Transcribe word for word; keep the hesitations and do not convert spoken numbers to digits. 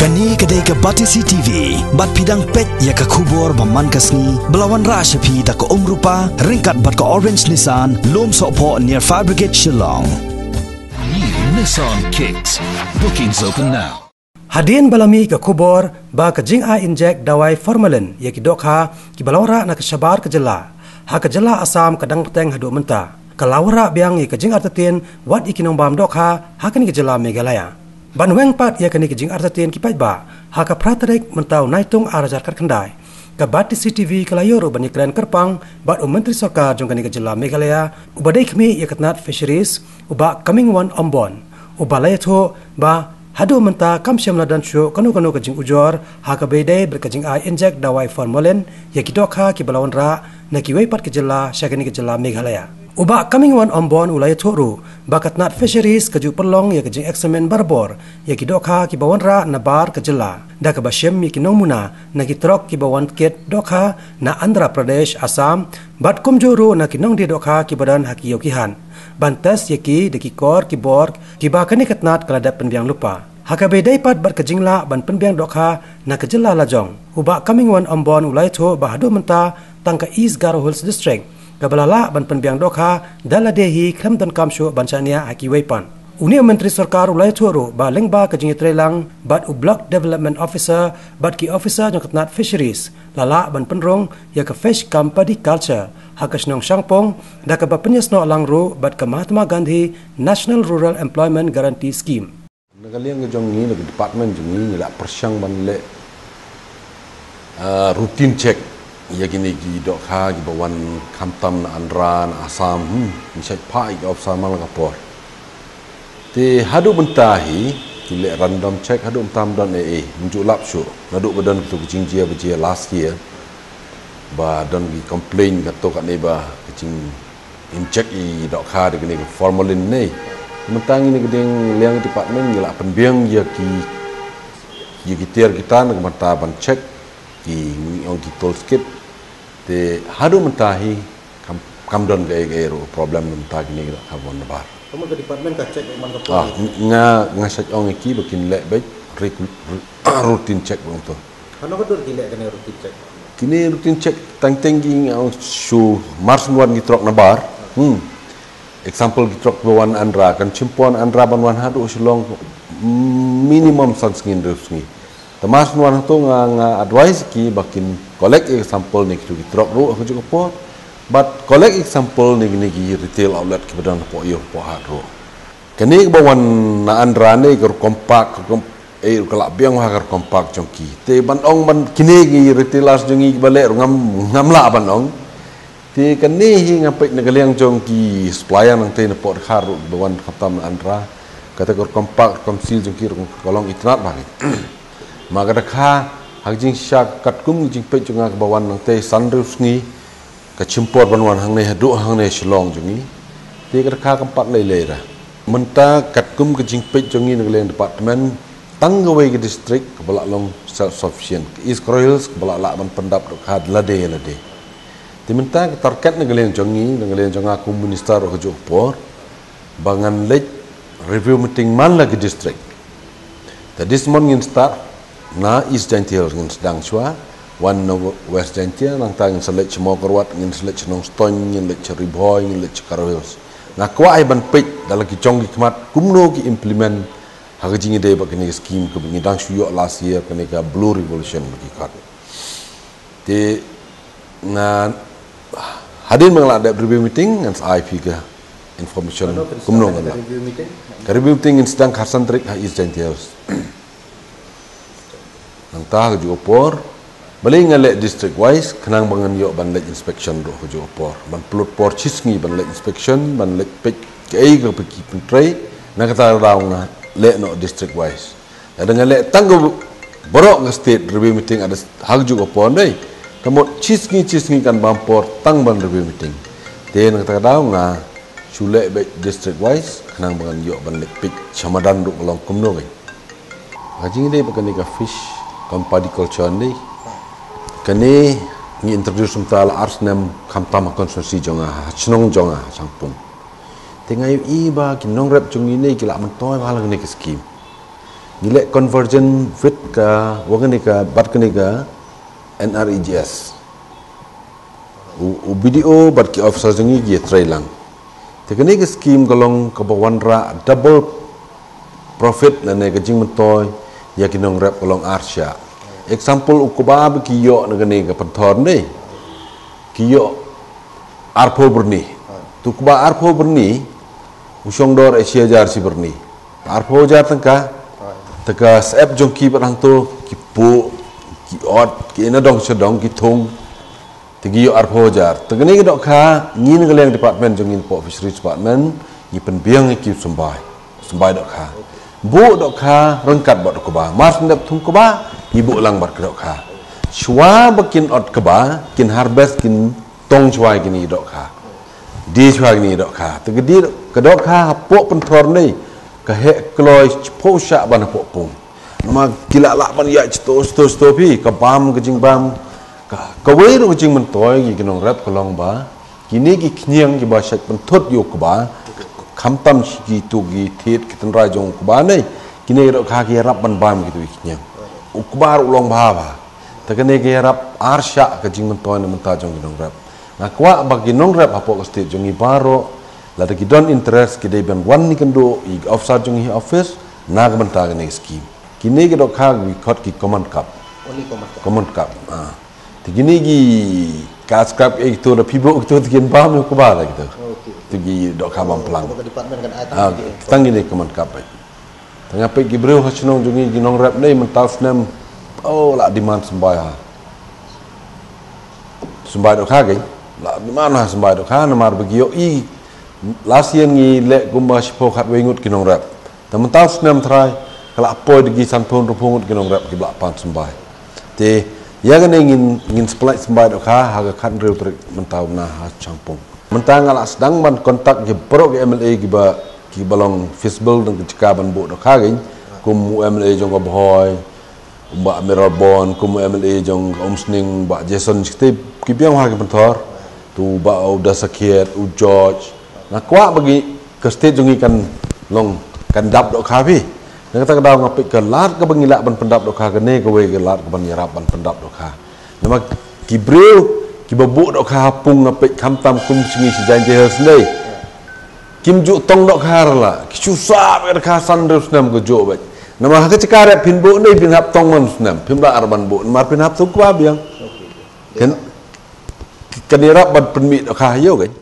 Kane ka dei ka Batesi T V, bad phi dang peit ïa ka khubor ba man ka sngi, ba la wanrah sha phi da ka Umrupa, ryngkat bad ka Orange Nissan, Lum Sohphoh near Fire Brigade Shillong. New Nissan Kicks. Bookings open now. Hadien ba la mih ka khubor ba ka jingai injek dawai formalin ïa ki dohkha kiba la wanrah na ka shabar ka jylla, ha ka jylla Assam ka dang bteng haduh mynta, ka la wanrah biang ïa ka jingartatien wat ïa ki nongbam dohkha ha kane ka jylla Meghalaya. Ban weng pat ïa kane ka jingartatien ki paidbah, ha ka phra tarik mynta u Naitung ar hajar khatkhyndai, ka Batesi T V ka la ïoh ruh ban ïakren kyrpang bad u Myntri Sorkar jong kane ka jylla Meghalaya, uba dei khmih ïa ka tnat Fisheries, u Bah Comingone Ymbon, uba la ïathuh ba haduh mynta kam shym la don shuh kano kano ka jingujor ha kaba ïadei bad ka jingai injek dawai formalin ïa ki dohkha kiba la wanrah na kiwei pat ki jylla sha kane ka jylla Meghalaya. U Bah Comingone Ymbon u la ïathuh ruh ba ka tnat Fisheries ka ju pynlong ïa ka jingeksamin barabor ïa ki dohkha kiba wanrah nabar ka jylla, da kaba shim ïa ki nongmuna na ki trok kiba wan kit dohkha na Andhra Pradesh, Assam, bad kumjuh ruh na ki nongdie dohkha kiba don ha ki ïew ki hat, ban test ïa ki da ki kor ki bor kiba kane ka tnat ka la dep pynbiang lypa. Ha kaba ïadei pat bad ka jinglah ban pynbiang dohkha na ka jylla lajong, u Bah Comingone Ymbon u la ïathuh ba haduh mynta tang ka East Garo Hills District kaba la lah ban pynbiang dohkha da lade hi, khlem donkam shuh ban shaniah ha kiwei pat. Une u Myntri Sorkar u la ïathuh ruh ba lyngba ka jingïatreilang bad u Block Development Officer bad ki officer jong ka tnat Fisheries, la lah ban pynrung ïa ka fish cum paddy culture ha ka shnong Shangpung, da kaba pynïasnoh lang ruh bad ka Mahatma Gandhi National Rural Employment Guarantee Scheme. Na ka liang ka jong ngi, na ka department jong ngi, ngi la pyrshang ban leh, ah, routine check ïa kine ki dohkha kiba wan khamtam na Andhra, na Assam, hmm, ngi shait phah ïa ki officer man la ka por. Te haduh mynta hi, ngi leh random check, haduh mynta ym don ei ei, ym ju lap shuh. Naduh ba don kito ki jingjia ba jia last year, ba don ki complain kato kane ba ka jing injek ïa ki dohkha da kane ka formalin ne. Mynta ngi na ka liang department ngi la pynbiang ïa ki, ïa ki tiar ki tan ka mynta ban check, ki ngi ong ki toolkit. Te haduh mynta hi kam, kam don kaei kaei ruh problem mynta kine ki dohkha ba wan nabar. Ka mut ka department ka check man ka por. Ah, nga, nga shait ong ïa ki ba kin leh beit re-, re-, routine check ba ong to. Hano ka dur ki leh kane routine check? Kine routine check tang teng ki nga ong shu mar shu wan ki trok nabar. Hmm. Example ki trok ba wan Andhra, kan shim por Andhra ban wan haduh Shillong minimum san sngi hynriew sngi. Te mar shu wan hato nga, nga advise ki ba kin collect example ne kitu ki trok ruh ha kajuh ka por. But collect example ne, ne ki retail outlet kiba don hapoh ïew hapoh hat ruh. Kane kaba wan na Andhra ne ka rukom park, ka rukom, eh, ka lah biang ha ka rukom park jong ki. Te ban ong ban kine ki retailers jong ngi kiba leh ruh ngam, ngam lah ban ong. Te kane hi nga peit na ka liang jong ki supplier nangtei na pdeng ka ruh ba wan khamtam na Andhra. Kata ka rukom park, rukom seal jong ki ruh ka long itynnad bha. Ma kata ka ha ka jingshisha katkum ka jingpeit jong nga kaba wan nangtei san hynriew sngi. Ka shim por ban wan hangne haduh hangne Shillong jong ngi. Te ka dei ka kam pat lei lei ra. Mynta katkum ka jingpeit jong ngi na ka liang department, tang kawei ka district kaba lah long self sufficient. Ka East Garo Hills kaba lah lah ban pyndap dohkha da lade ïa lade. Te mynta ka target na ka liang jong ngi, na ka liang jong nga kum minister ruh ha kajuh ka por, ba ngan leit review meeting man la ki district. Te this month ngin start na East Jaintia Hills, ngin sdang shuwa, wan na West Jaintia, nangta ngin sa leit sha Mawkyrwat, ngin sa leit sha Nongstoiñ, ngin leit sha Ri Bhoi, ngin leit sha Garo Hills. Nga kwah ai ban peit da la ki jong ki khmat kumno ki implement ha ka jingïadei bad kane ka scheme kaba ngi dang shu ïoh last year, kane ka Blue Revolution ba ki khot. Te nga hadien ba nga la dep review meeting ngan sa ai phi ka information. Ano, kumno ngan ka la review meeting? Ka review meeting ngin sdang khatsan tarik ha East Jaintia Hills. Nangta ha kajuh ka por, balei nga leh district wise, khnang ba ngan ïoh ban leit inspection ruh ha kajuh ka por. Ban pynlut por shi sngi ban leit inspection, ban leit peit kaei kaba ki pyntrei, na kata ka daw nga leh noh district wise. Lada nga leh tang ka baroh ka state review meeting ha kajuh ka por dei. Te mut shi sngi shi sngi kan bam por tang ban review meeting. Te na kata ka daw nga shu leh beit district wise, khnang ba ngan ïoh ban leit peit sha madan ruh ka long kumno kane. Ka jingïadei bad kane ka fish cum paddy culture ne. Kane ngi introduce mynta la ar snem khamtam ha constituency jong nga, ha shnong jong nga, ha Shangpung. Te nga ïohi ba ki nongrep jong ngi ne ki la myntoi bha la kane ka scheme. Ngi leh conversion with ka, wa kane ka, bad kane ka N R E G S. U, u B D O bad ki officer jong ngi ki ïatrei lang. Te kane ka scheme ka long kaba wanrah double profit lane ka jingmyntoi ïa ki nongrep ka long ar shah. Example, u kba ba ki ïoh na kane ka pynthor ne, ki ïoh arphew byrni. Tu kba arphew byrni, u shong dor shi hajar shi byrni. Arphew hajar tyngka. Te ka syep jong ki bad hangto, ki puh, ki ot, ki na dong sha dong, ki thung. Te ki ïoh arphew hajar. Te kane ka dohkha, ngi na ka liang department jong ngi hapoh Fisheries Department, ngi pynbiang ïa ki symbai. Symbai dohkha. Buh dohkha ryngkat bad u kba. Mar shu dep thung kba, ngi buh lang bad ka dohkha. Shuwa ba kin ot kba, kin harvest, kin tong shuwa ïa kine ki dohkha. Die shuwa ïa kine ki dohkha. Te ka die, ka dohkha hapoh pynthor ne, ka heh kloi shiphew shah ban hapoh pung. Namar ki lah lah ban ïaid shito shito shito phi, ka bam, ka jingbam. Ka, kawei ruh ka jingmyntoi ïa ki nongrep ka long ba kine ki khñiang kiba shait pynthut ïa u kba, khamtam shi kitu ki thied ki tynrai jong u kba ne, kine ki dohkha ki ïarap ban bam kitu ki khñiang. U kba ruh u long bha bha. Te kane ka ïarap ar shah ka jingmyntoi na bynta jong ki nongrep. Nga kwah ba ki nongrep hapoh ka state jong ngi baroh, lada ki don interest, ki dei ban wan ne kynduh ïa ki officer jong ngi ha office na ka bynta kane ka scheme. Kine ki dohkha ki khot ki common carp. Only common carp. Common carp. Ah. Te kine ki ka scrap, eh, kitu da phi buh kitu, te kin bam ïa u kba da kitu. Okay. Te ki dohkha bam phlang. Ka department kan ai. Ah, tang kine common carp. Te nga peit ki briew ha shnong jong ngi, ki nongrep ne, mynta u snem, oh, la demand symbai ha. Symbai dohkha keiñ, la demand ha symbai dohkha, namar ba ki ïohi, last year ngi leh kumba shiphew khatwei ngut ki nongrep. Te mynta u snem trai, ka la poi da ki sanphew hynriewphew ngut ki nongrep kiba la pan symbai. Te, ïa kane ngin, ngin supply symbai dohkha, ha ka khathynriew tarik mynta u bnai ha Shangpung. Mynta nga la sdang ban contact ïa baroh ki M L A kiba, kiba long feasible na ka jaka ban buh dohkha keiñ, kum u M L A jong ka Bhoi, u Bah Mayralborn, kum u M L A jong ka Umsning, Bah Jason, ki, ki biang ha ki pynthor. Tu Bah u Da Sakhiat, u George. Nga kwah ba ki, ka state jong ngi kan long, kan dap dohkha phi. Na kata ka daw nga peit ka lad kaba ngi lah ban pyndap dohkha kane kawei ka lad kaban ïarap ban pyndap dohkha. Namar ki briew kiba buh dohkha ha pung nga peit khamtam kum shngi shi Jaintia Hills ne. Kim ju tong dohkha la. Ki shu sah bad ka dohkha san hynriew snem ka juh bad. Namar ha ka jaka rep phin buh ne phin hap tong man snem. Phim lah ar ban buh. Namar phin hap thung kba biang. Kan, kan ïarap ban pynmih dohkha ha ïew keiñ.